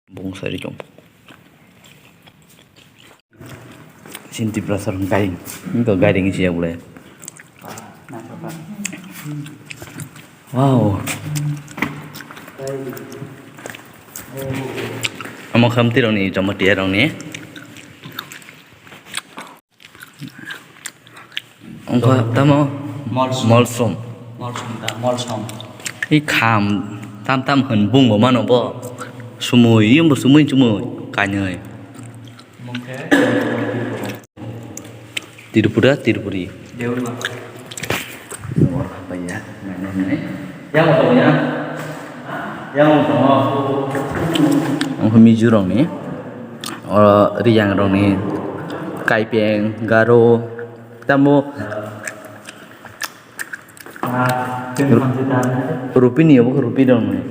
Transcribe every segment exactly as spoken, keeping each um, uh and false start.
Bung sari chong. Sin Tiprasa rong gairing. Ini kok gairing isi ya boleh. Wow. Amo khamti rong ni, Jamatia rong ni. Ongkha tamo Molsom. Molsom. Molsom ta, molsom. I kham tam tam hwn bung bo mano bo. Sumui, yumbo sumui, sumui. Kanyoi. Mokhe. Tripura, Tripuri. Deulma. Yang tongo ya? Yang tongo. Ang Mizo rok ni, o Riyang rok ni, Kaipeng, Garo, tamo. Rupini, obo Rupi rok ni.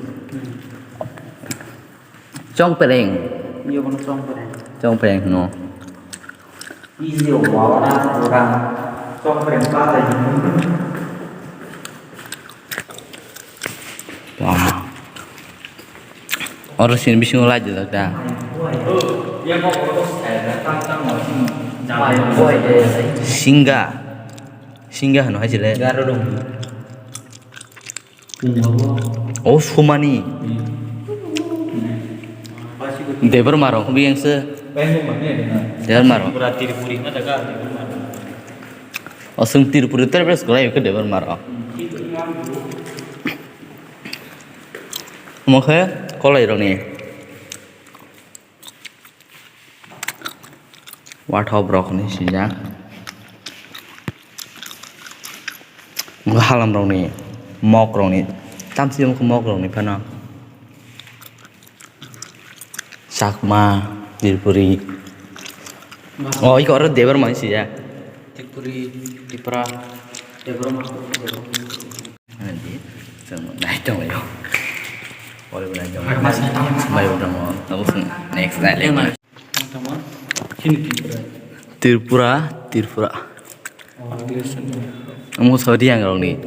Chongpereng. Iyo bono Chongpereng. Chongpereng no. Easy o, wawa na, orang. Chongpereng pa lai. Wah. Oro sini bisingo lai jajak da. Singa. Singa hano hai chile. Garo dong. O sumani. Debor maro, hobi yang se. Debor maro. O sung Tripuri terpres kolai ke Debor maro. Mokhe kolai roni. Wathop rok hinwi swijak. Halam rokni, mok rokni, tamsi mok rokni phano. Chakma, Tripuri. O, iko oro Debbarma hinwi swijak. Tripuri, Tipra, Debbarma. Nai tonglaio. Pore bo nai tonglaio. Bai bo tongo. Abo next nai le. Tripura, Tripura. Omo so Riyang rokni.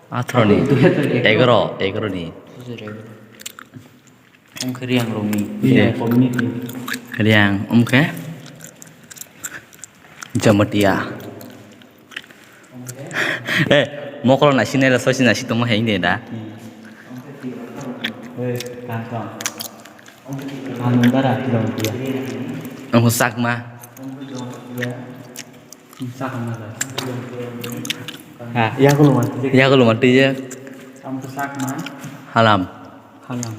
Athro ni. Egaro, egaro ni. Wngkhe Riyang rokni. Riyang community. Riyang, wngkhe Jamatia. Eh, mokolo nasi nela sosi nasi tongma heng de da. Wngkhe Chakma. Yakulo mantwi. Yakulo mantwi je. Halam. Halam.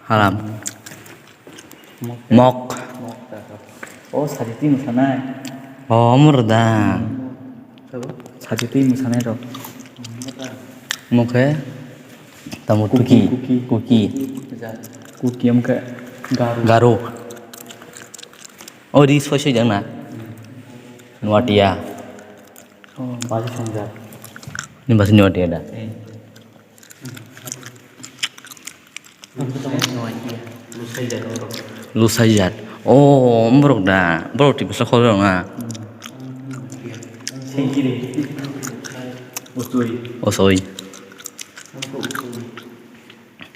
Halam. Mok. Mok. O sajiti mwsanai. O murda. Sajiti mwsanai rok. Mokhe tamo Kuki, Kuki. Kuki. Kuki mokhe Garo. Garo. O ri soi soi jang na. Nuatia. Oh, basi songjak. Ni basi ni wadia da. Eh. Lusaijat. Oh, borok da. Borok tiprasa khorok na. Sengkiri. Usui. Usui.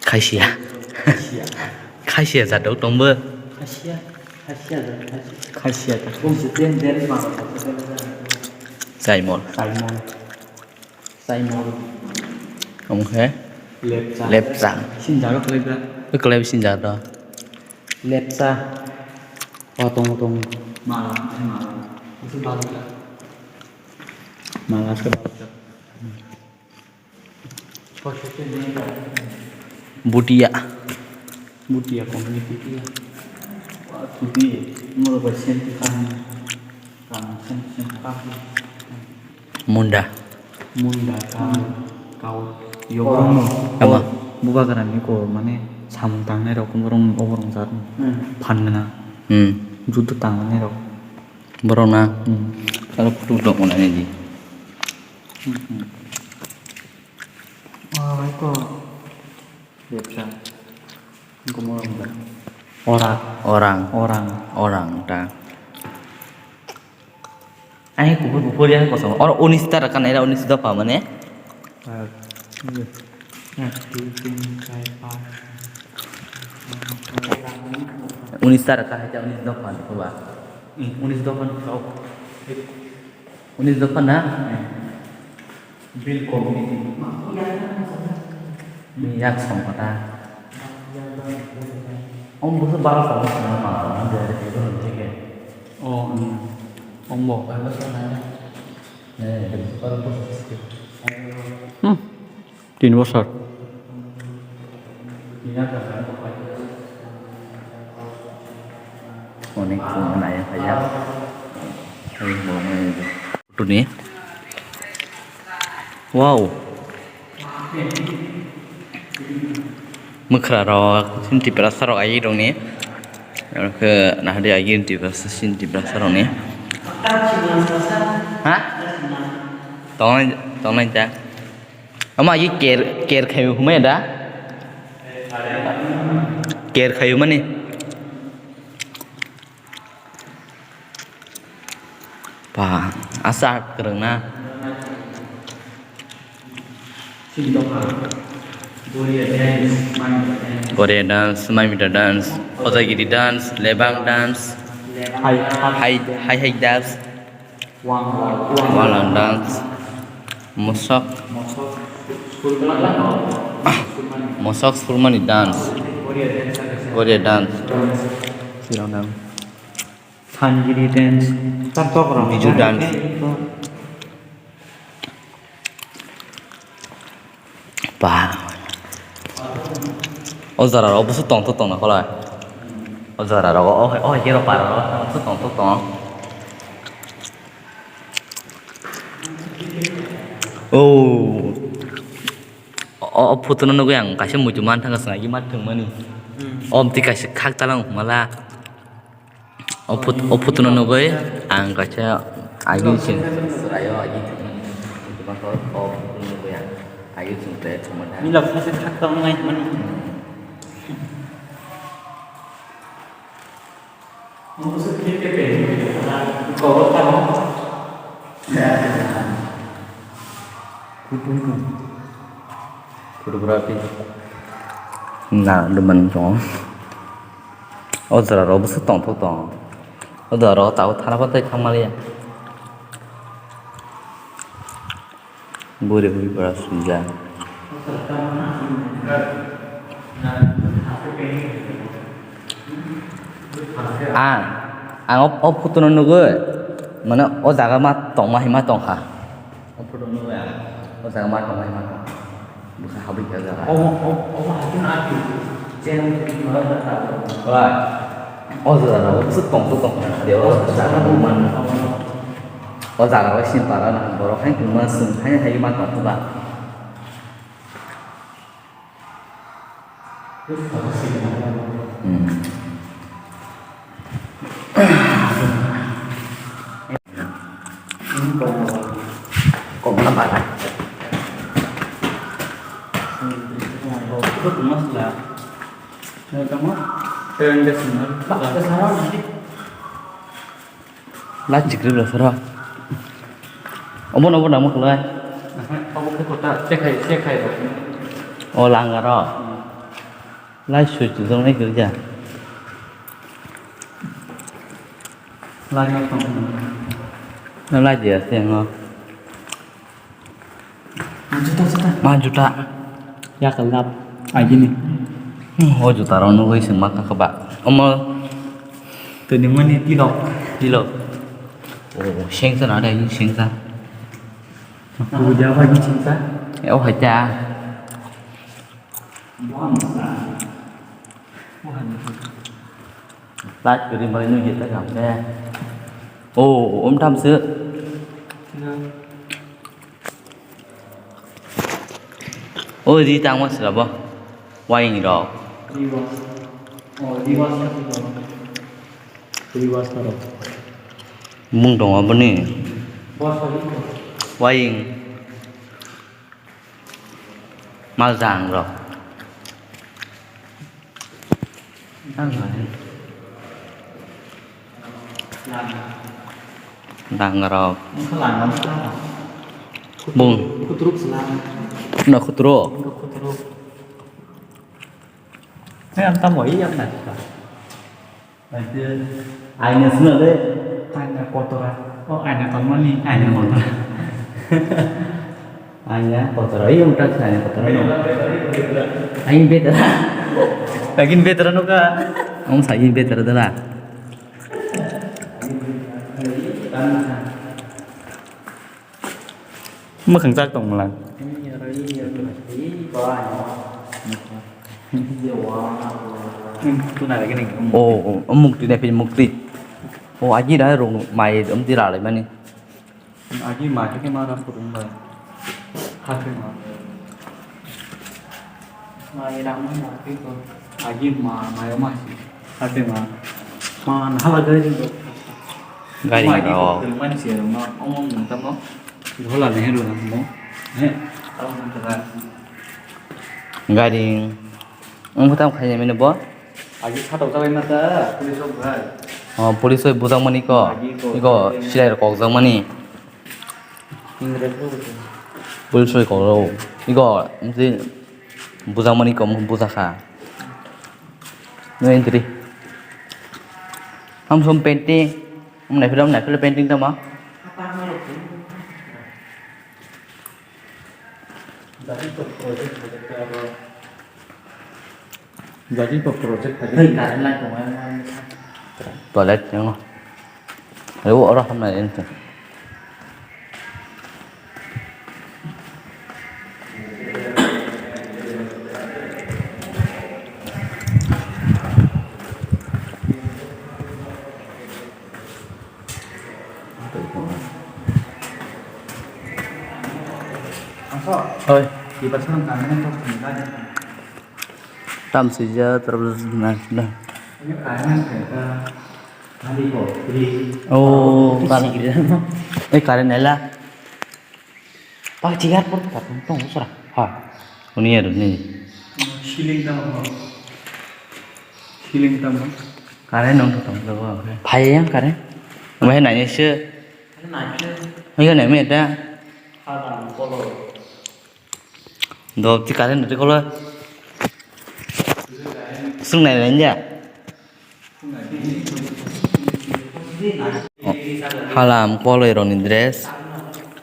Khaisia. Khaisia. Khaisia jat rok tongbo. Khaisia. Khaisia jat, khaisia. Khaisia jat. Bumsi ten den ma. Saimol. Saimol. Saimol. Omo khe? Lepcha. Lepcha. Sinjak rok kwlai bra. Kwlai sinjak rok. Lepcha. O tong tong. Mala, mala. Mala se balajak. Butia. Butia community. Butia. Moro bai senti kaham. Kaham senti senti kaham. Munda. Munda kaham. Kau. Yobo. Ama. Bubagrani ko mane samung tangnai rok borong oborong jat. Hmm. Phanna. Hmm. Judo tangnai rok. Borok na? Hmm. Aro kutuk dok mana ni di. Hmm, hmm. Ah, iko. Lepcha. Iko mo orang. Orang. Orang. Orang ta. Ai kubur kubur ya kosong. Or unis ta rakan era unis dopha mane. Ah, Ek, dui, tin, char, panch. Unis ta rakha hai, unis dopha, dopha ba. Hmm. Unis dopha ni kau. Unis dopha na? Bill committee. Ni yak som kata. Om busu bara som na ma, na de de ko ni ke. Oh, hmm. Om bo. Hmm. Tin bosor. Onek chwng nai phaijak. Tuni. Wow. Mwkhra rok, chini Tiprasa rok agi rok ni. Aro khe nahadi agi Tiprasa, chini Tiprasa rok ni. Ha? Tongnai, tongnai ta. Ama ye ker, ker khayu humai da? Ker khayu mani? Ba, asa kwrwng na. Goria dance, Mamita dance, Hojagiri dance, Lebang dance, Hai, hai, hai, hai dance. Walang dance. Mosok. Mosok Surmani dance. Goria dance. Sirang dance. Thangiri dance. Biju dance. Ba. O jora rok busu tong to tong na kholai. O jora rok o, o hai khe rok para rok busu tong to tong. O. O, o photo no nugui ang kaisa muitu man thang ka swngai ma thwng mani. Hmm. O mtwi kaisa khak talang mala. O phot-, o photo no nugui ang kaisa agi sing. Srayo agi thwng. Tuma ko o photo no nugui ang agi sing te thwng mani. Mila phase thak ta wngnai mani. Ko ko ta. Photography. Na, duman tongo. O jora rok bwswk tongthok tongo. O jora rok tabuk thana patai thangmaliya. Buri buri para swijak. Ah, ang o, o photo no nugui, mane o jaga ma tongma hima tongkha. O photo nugui ang, o jaga ma tongma hima tongkha. Bwkha habwi khe o jaga. Omo, o-, omo haikhe no ati. Cheng, cheng, cheng, cheng, cheng. Oi. O jaga o bwswk tong, tong, tong. De, o jaga o man. O jaga o sin para na borok hai tongma swng hai, hai ma tong ba. Hmm. Kok mana mana? Masla. Kamu? Terang ke sana. Pak, ke sana nanti. Last degree bwswk rw. Obo no, obo no, omo kwlai. Aha, obo khe kota, chekhai, chekhai rw. O langa rw. Hmm. Light switch twijlak nai kwrwi ja. Light no tong. No light ya se no. Juta, juta. Ma juta. Ya kalap. Agini. Hmm, o juta rok nugui se ma kha ba. Omo. Tini mani tilok. Tilok. Oh, sengsa na dai sengsa. Kuya ba ni sengsa. Eh, oh hacha. Light kwrwi bai nw hita kam khe. O, om tham se. O, ri tangma sila bo. Waying rok. Mung tongo boni. Waying. Maljang rok. Dangrok. Bung. Nokhotro. Nokhotro. Hei, ang tamo, iya, ang naikha. Aina swnale, aina kotora. Oh, aina tongmani, aina kotora. Aina kotora, iya, ang tak aina kotora, no. Ain betara. Lagin betara, no, ka? Ang sa in betara, dala. Mwkhang chak tong mwlang. O, o, o, mukti ne phi mukti. O, agi da rung mai um ti ralai mani. Agi mai khe ma ra phurung bai. Hakhe ma. Mai rang ma ma khe ko. Agi ma, mai ma si. Hakhe ma. Ma na hala gari do. Gari do. Man si ro ma. Ong ong tamo. Hola ne hero mo. He. Tamo ta. Gari. Ong tamo khai ne bo. Agi satok jabai mata, police rok bai. O, police bai bujak mani ko. Agi ko. Iko silai rok kok jak mani. Police bai kok rok. Iko, msi bujak mani ko, bujak kha. No entry. Ham som painting. Ham naifle, ham naifle painting tamo. Jadi to project hai khe aro. Jadi to project hai khe. Hei, current light tongo, yang mana? Toilet yang. Ayo, oro hamna ini. Oi. Tam sija terus na na. Oh, current. Eh, current nela. Pak cigar pun tak untung usra. Ha. Uni ya ni. Ceiling tamo. Ceiling tamo. Current nong to tamo. Phai yang current. Mai nai se. Mai nai me da. Do ti current ri kolo. Sung nai nai ya. Halam koloi rokni dress,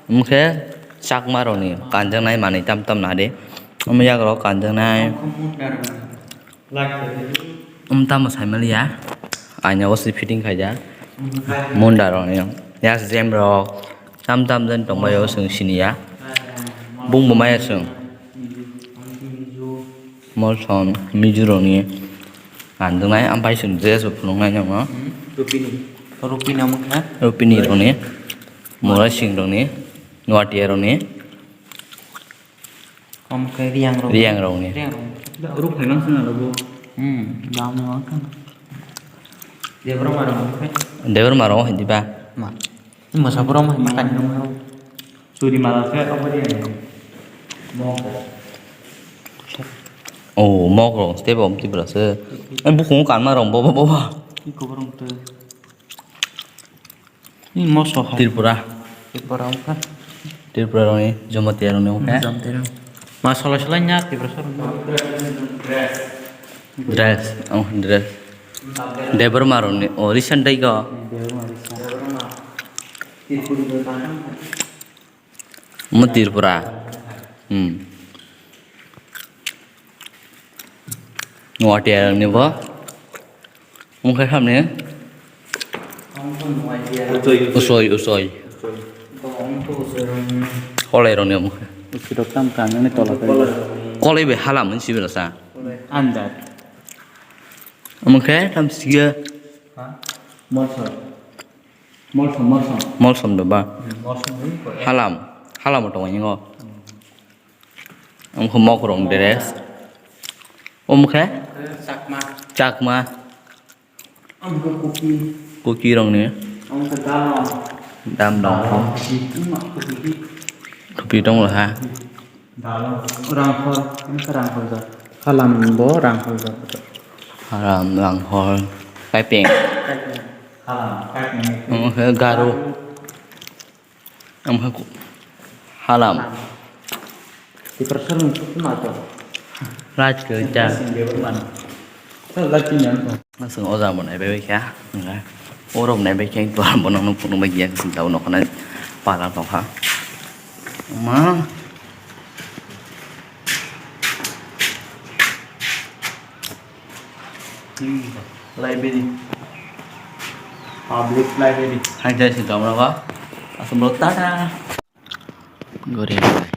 omo khe chakma rokni kanjaknai manwi tam tam nari, omo yagrok kanjaknai. Omo tamo saimaliya, aina o se fitting khaijak, munda rokni, yak jem rok tam tam jen tongbaio chwng siniya, bungbo maya chwng. Molsom, Mizo rokni kanjaknai, ampai chwng dress bo phunuknai nokno. Hmm, Rupini. Rupini omo khe? Rupini rokni, Mura Singh rokni, Nuatia rokni. Omo khe Riyang rok. Riyang rokni. Riyang rok. Ruk phaimang sina rokbo. Hmm, dam ni wngkha. Debra mara omo khe? Debra mara omo hai diba? Ma. Mwsa borok omo hai ma kani omo. Churi mala khe obo de ani. Mok. Oh, mok rok, tei bo, tei bwraswk. Eh, bukhungo kanma rok, bo, bo, bo, bo. Iko borok tei. Ni moso hai. Tripura. Tripura wngkha. Tripura rokni, Jamatia rokni wngkha. Jamatia rok. Ma sola sola nya Tripura sor. Dress, oh, dress. Debbarma rokni, oh, recent dai go. Debbarma recent. Omo Tripura. Hmm. Nuatia ni bo. Omo khe hamni. Usoi, usoi. Kolai rokni omo khe. Kolai bai halam hinwi sibila sa. Andar. Omo khe tam siya. Molsom. Molsom, molsom. Molsom do ba? Hmm, molsom ni ko. Halam, halam tongo ingo. Omo khe mok rok dress. Omo khe? Chakma. Chakma. Omo khe Kuki. Kuki rok ni. Omo khe Dalong. Dam dong. Dalong, Kuki. Kuki. Kuki tong ha. Dalong, Rangkhol, ini ke Rangkhol jat. Halam bo Rangkhol jat. Halam, Rangkhol, Kaipeng. Kaipeng. Halam, Kaipeng. Omo khe Garo. Omo khe Halam. Tiprasa rung sukma to. Raj koi ta. Sing de man. Sal la tin yan to. Asung oja mo nai bai kha. Nga. Oro nai bai kha to bo nang phunuk bai ya sing tau nok na pala to kha. Ma. Library. Public library. Hai jai sing tau na ba. Asung lo ta ta. Gori bai.